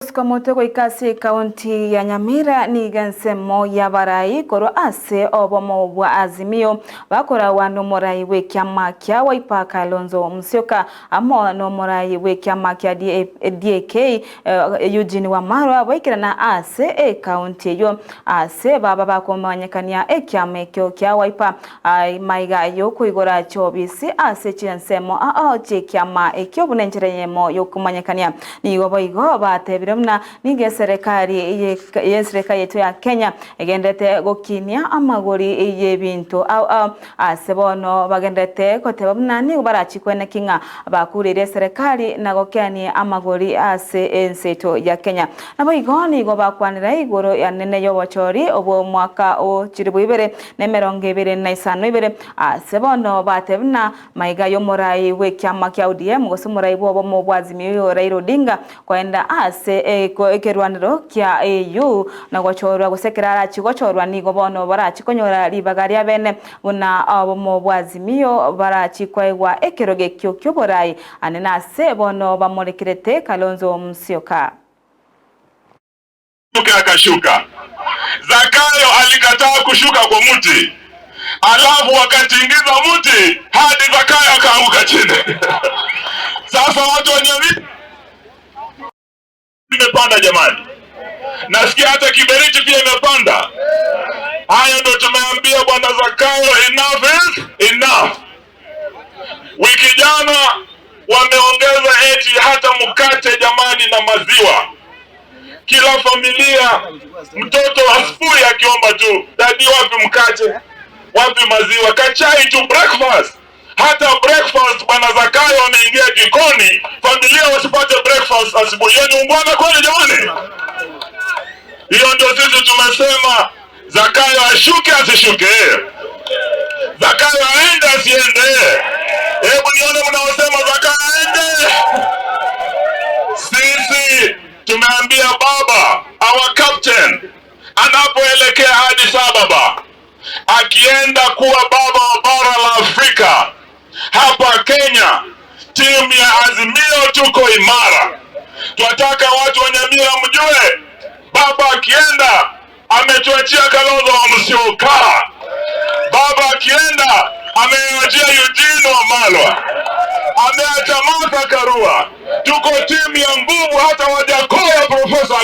Togosuka motwe goika ase ekaunti ya Nyamira nigo ensemo y'abarai korwa ase obomo bwa Azimio bakoragwa nomorai bw'ekiama kia Wiper Kalonzo Musyoka amo nomorai bw'ekiama kia DAK Eugene Wamalwa baikerana ase ekaunti eyio ase baba bakomanyekania ekiama ekio kia Wiper Maiga y'okoigora chiobisi ase chinsemo ao chi'ekiama ekio buna enchera eyemo y'okomanyekania. Nigo boigo batebire buna nigo eserekari y'eserekari yaito ya Kenya egenderete gokinia amagori y'ebinto ao ao ase bono bagenderete goteba buna nigo barachikwe naki ng'a bakureire eserekari na gokeania amagori ase ense yaito ya Kenya. Naboigo nigo bakwanera igoro anene y'obochori obw'omwaka o chilifu ibere nemerongo ebere na isano ibere, ase bono batebe buna maiga y'omorai bw'ekiama kia ODM gose omorai bw'obomo bwa Azimio Raila Odinga koenda ase ekerwanero kia AU na gochorwa gose ekero arachie gochorwa nigo bono barachie konyora ribaga ria bene buna obomo bwa Azimio barachie koegwa ekerogo ekio ki'oborai ane nase bono bamorekerete Kalonzo Musyoka. Akashuka. Zakayo alikataa kushuka kwa mti, alafu wakatingiza mti hadi Zakayo akaanguka chini. Sasa watu wa Nyamira imepanda jamani, nasikia hata kiberiti pia imepanda. Haya ndo tumeambia bwana Zakayo, enough is enough. Wiki jana wameongeza eti hata mkate jamani na maziwa kila familia mtoto asubuhi akiomba tu daddy, wapi mkate, wapi maziwa, kachai tu breakfast. Hata breakfast bwana Zakayo ameingia jikoni, familia wasipate breakfast asubuhi. Hiyo ni ungwana kweli jamani? Hiyo ndio sisi tumesema Zakayo ashuke asishuke, Zakayo aende asiende. Hebu nione mnaosema Zakayo aende. Sisi tumeambia baba, our captain anapoelekea Addis Ababa, akienda kuwa baba wa bara la Afrika, hapa Kenya timu ya Azimio tuko imara. Twataka watu wa Nyamira mjue, baba akienda ametuachia Kalonzo wa Musyoka. Baba akienda ameachia Eugene Wamalwa, ameacha Martha Karua. Tuko timu ya nguvu, hata Wajackoyah Profesa.